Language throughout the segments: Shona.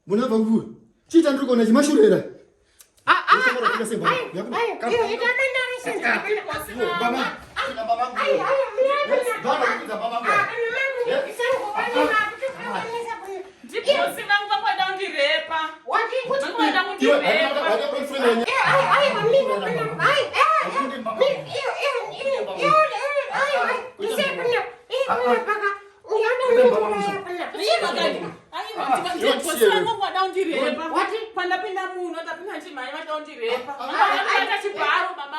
Munabva kupi? Chii chandiri kuona chimashurera? Ah, ah, ah, Pandapinda muno ndapinda chimhanya vataundirepa vata chibharo baba.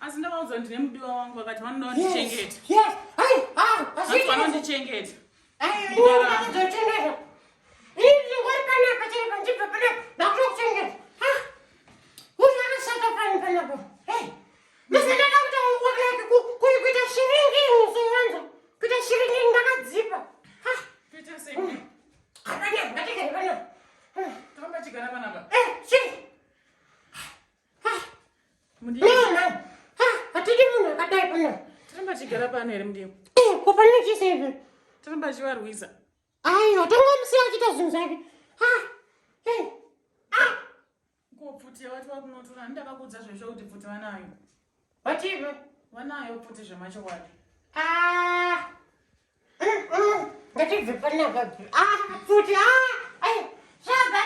Asi ndavaudza ndine mudiwa wangu akati vanoda kundichengeta. Vanondichengeta. Hatidi munhu akadai pano. Tiramba chigara pano here mudiwa? Eh, ko pano chiseve. Tiramba chivarwisa. Aiwa, tongomusiya achiita zvinhu zvake. Ha. Eh. Ah. Ko pfuti yavati vakunotora ndakakuudza zvezvo kuti pfuti vanayo. Vative? Vanayo pfuti zvemachokwadi. Ah. Ngatibve panapa. Ah, pfuti. Ah. Ai. Zvabva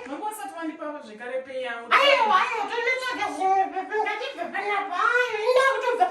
Vanga vasati vandipa zvekare pay yangu. Aiwa, aiwa, tonotsvaga zvimwe pepe ngatibve panapa. Aiwa, inda kutobva.